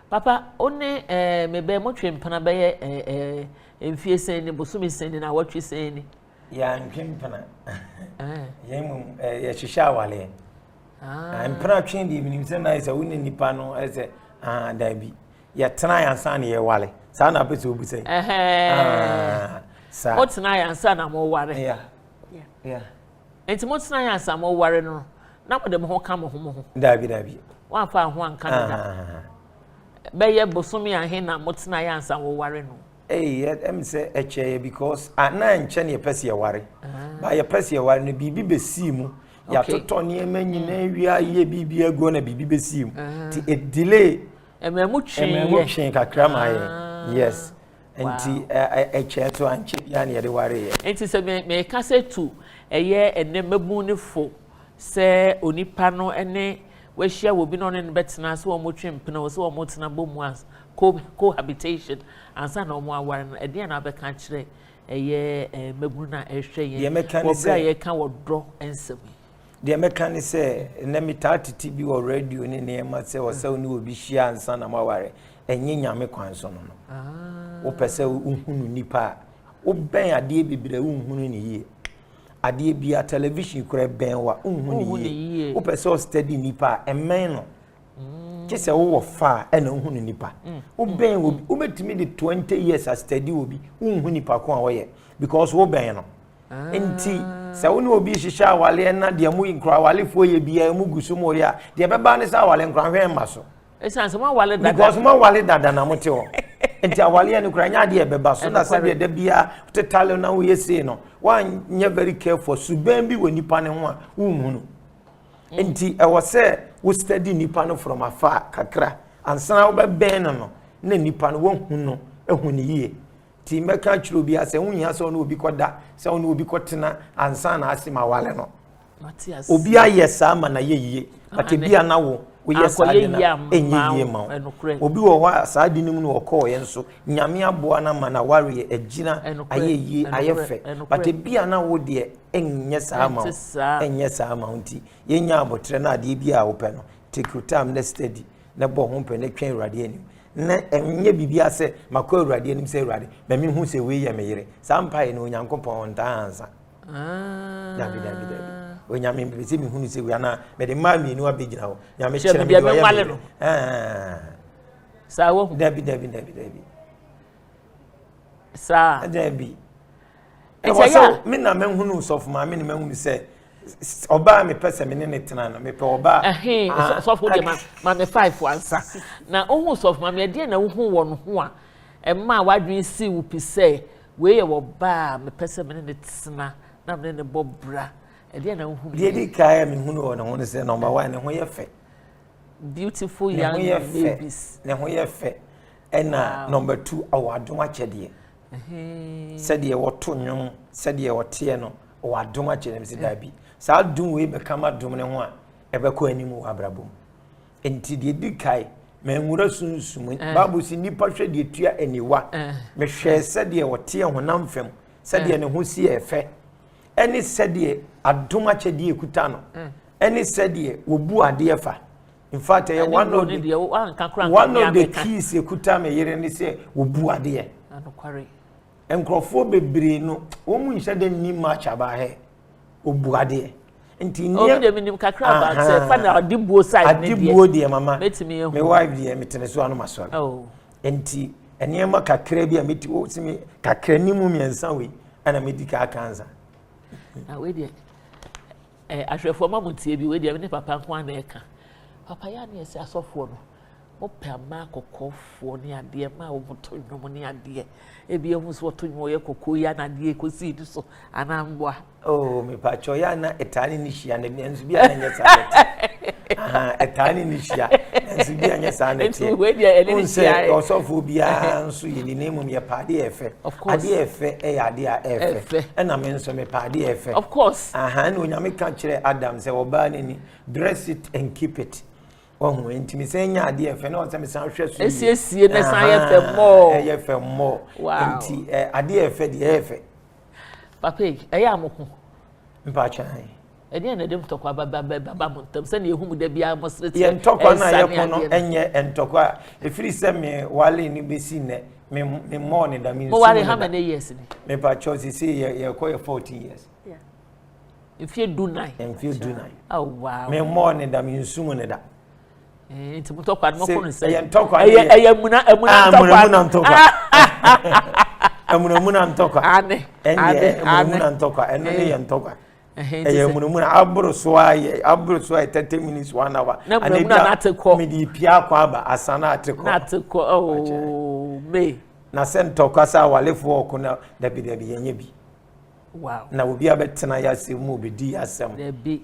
Papa, wo ne me bɛɛ motwe mpena bɛyɛ mfie sɛn ni, bosome sɛn ni, na awɔtwe sɛn ni? Yɛantwe mpena. Yɛn mmom yɛhyehyɛ awaleɛ. Mpena twe deɛ, menim sɛ na sɛ wo ne nipa no sɛ daabi, yɛtena yɛn ansa na yɛwale. Saa na apɛ sɛ obu sɛ? Saa. Motena yɛn ansa na moware? Yeah. Nti motena yɛn ansa moware no, na mode mo ho ka mo ho mo ho? Daabi. Woamfa ho anka no da? Bɛyɛ bosome ahe na motena yɛn ansa woware no? Ee, sɛ ɛkyɛ yɛ because na nkyɛn na yɛpɛ sɛ yɛware ba, yɛpɛ sɛ yɛware no, biribi bɛsii mu. Yɛatotɔ nneɛma nyinaa wie, ayɛ biribi aguo na biribi bɛsii mu, nti ɛ delay. Ɛmɛ mu twee. Ɛmɛ mu twee kakra ma yɛ, yes. Nti ɛkyɛ so ankyɛ bia na yɛde ware yɛ. Nti sɛ meka sɛ tu ɛyɛ ɛnɛ mmabun ne fo sɛ onipa no ne wahyia wɔ bi na ɔne no bɛtena sɛ wɔn twe mpena sɛ wɔn tena bɔ mu as cohabitation ansa na wɔn aware no, ɛdeɛn na abɛka kyerɛ ɛyɛ mmabun na ɛhwɛ yɛn wɔ bere a yɛka wɔ dɔ nsɛm yi? Deɛ mɛka ne sɛ, nnɛ metaa tete bi wɔ radio ne nneɛma sɛ ɔsɛ wo ne obi hyia ansa na moaware. Ɛnyɛ Nyame kwan so no. Wopɛ sɛ wohunu nipa a wobɛn adeɛ bebree a, wonhunu ne yie. Adeɛ bia television kora bɛn wa, wonhu ne yie. Wopɛ sɛ ɔ study nipa a, ɛmɛn no kye sɛ wowɔ fa a ɛna wohunu nipa. Wobɛn obi, wobɛtumi de 20 years a study obi, wonhu nipa ko a wɔyɛ because wobɛn no. Nti sɛ wo ne obi hyehyɛ awaleɛ na deɛ mo nkura awalefoɔ yɛ biara mu gu so mo yɛ a, deɛ ɛbɛba ne sɛ awale nkorahwɛ mma so. Ɛsiane sɛ moawale dada. Because moawale dada na mote hɔ, nti awaleɛ no kora nyɛ adeɛ ɛbɛba so. Na sɛdeɛ da biara tetale na woyɛ sei no, woanyɛ very careful, suban bi wɔ nipa ne ho a wonhunu. Nti ɛwɔ sɛ wo study nipa no from afar kakra ansa wobɛbɛn no na nipa no woahu no, ahu ne yie. Nti mɛka kyerɛ obi sɛ wohia sɛ wo ne obi kɔda, sɛ wo ne obi kɔtena ansa na ase ma wale no. Obi ayɛ saa ma na yɛ yie, but ebi a na wo woyɛ saa de na ɛnyɛ yie ma wo. Obi wɔ hɔ a saa de no mu no ɔkɔɔ yɛn so, Nyame aboa no ma na wareɛ agyina, ayɛ yie, ayɛ fɛ, but ebi a na wo deɛ ɛnyɛ saa ma wo, ɛnyɛ saa ma wo. Nti yɛnya abɔtrɛ no, adeɛ bi a wopɛ no, take your time na steady na bɔ ho mpɛ na twɛn Awurade anim na ɛnyɛ biribi asɛ makɔ Awurade anim sɛ, "Awurade, ma mehu sɛ wei yɛ me yere." Saa mpaeɛ no, Onyankopɔn ɔntaa ansa. Dabi, Onyame mpɛ sɛ mehunu sɛ wei anaa mede mmaa mmienu abɛgyina hɔ, Nyame kyerɛ me deɛ ɔyɛ me yere. Saa wahu. Dabi. Saa. Dabi, ɛwɔ sɛ me na mahunu sɔfo maame ne mahunu sɛ ɔbaa mepɛ sɛ me ne ne tena no, mepɛ ɔbaa. Sɔfo deɛ, ma me five ansa na wohu sɔfo maame. Ɛdeɛ na wohu wɔ no ho a ɛma a wadwene si wo pi sɛ wei yɛ ɔbaa a mepɛ sɛ me ne ne tena na me ne ne bɔ bra? Ɛdeɛ na wohu? Deɛ di kan a mehunu wɔ ne ho no sɛ, number one, ne ho yɛ fɛ. Beautiful young babies. Ne ho yɛ fɛ, ɛna number two, ɔwɔ adom akyɛdeɛ. Sɛdeɛ wɔto nnwom, sɛdeɛ wɔteɛ no, ɔwɔ adom akyɛdeɛ. Sɛ daabi, saa adom wei bɛka ma dom ne ho a ɛbɛkɔ anim wɔ abrabɔ mu. Nti deɛ di kae, manwura sunsum. Bible si nipa hwɛ deɛ tua aniwa. Mehwɛ sɛdeɛ wɔteɛ honam fam, sɛdeɛ ne ho si yɛ fɛ, ɛne sɛdeɛ adom akyɛdeɛ ekuta no, ɛne sɛdeɛ wɔbu adeɛ fa. In fact, ɛyɛ one of the keys ekuta me yere ne sɛ wɔbu adeɛ. Nkurɔfoɔ bebree no, wɔn mu nhyɛ dɛ ni much about her. Obu adeɛ nti nneɛ. Obi de mi nim kakra about sɛ fa na ɔde buo side ne deɛ. Ade buo deɛ, mama me wife deɛ, metene so ano ma sɔre. Nti nneɛma kakra bi a meti o si mi kakra ni mu mmiɛnsa wei ɛna medi ka aka ansa. Na wei deɛ, ahwɛfoɔ ma mo tie bi. Wei deɛ, ne papa nko ana ɛka. Papa yɛ ani ɛsɛ asɔfoɔ no, mopɛ ama akɔkɔɔfoɔ ne adeɛ ma wɔn to nnwom ne adeɛ. Ebi ehu so wɔto nnwom, ɔyɛ kɔkɔɔ yi ana adeɛ ekosi ni so anaa mboa? Oh, mipatsɔ, yɛ ana ɛtaa ne ne hyia na nso bi a na nyɛ saa na ɛte. Ɛtaa ne ne hyia nso bi a nyɛ saa na ɛte. Nti wei deɛ, ɛne ne hyia. Sɛ ɔsɔfoɔ biara nso yɛ ne na emom yɛ pa adeɛ ɛfɛ. Adeɛ ɛfɛ ɛyɛ adeɛ a ɛfɛ, ɛna me nso mepɛ adeɛ ɛfɛ. Ɛna Onyame ka kyerɛ Adam sɛ ɔbaa n'ani, "Dress it and keep it." Ɔho nti mi sɛ nya adeɛ fɛ na ɔsɛ mi san hwɛ so yie. Esiesie ne san yɛ fɛ mɔɔ. Ɛyɛ fɛ mɔɔ. Nti adeɛ fɛ deɛ, ɛyɛ fɛ. Papa yi, ɛyɛ amoko. Mpakyɛn. Ɛdeɛn na ɛde ntɔkwa ba ba ba ba mo ntam sɛnea ehu mu da biara mo sere Yɛn ntɔkwa no a yɛko no ɛnyɛ ntɔkwa a ɛfiri sɛ me wale no bɛsi nnɛ me me mmɔɔ ne da me nsu Mo ware how many years ni? Mepa kyɛw sisi yɛ yɛkɔ yɛ 14 years. Mfie 14. Mfie 14. Oh wow. Me mmɔɔ ne da me nsu mu ne da. Eh, nti mo ntɔkwa no mo ko no sɛ. Ɛyɛ ntɔkwa ɛyɛ ɛyɛ muna muna ah, ntɔkwa. Muna ntɔkwa. Muna muna ntɔkwa. Ane. Ɛndeɛ muna muna ntɔkwa ɛno ne yɛ ntɔkwa. Ɛyɛ munamuna aboro so ayɛ aboro so ayɛ 30 minutes, 1 hour. Na munamuna na ate kɔ. Mede pia akɔ aba asa na ate kɔ. Na ate kɔ, ooo may. Na sɛ ntɔkwa sɛ awalefoɔ ɔko na dabi dabi, yɛnyɛ bi. Na obi abɛtena yɛ asɛm mu, obɛdi yɛ asɛm. Dabi.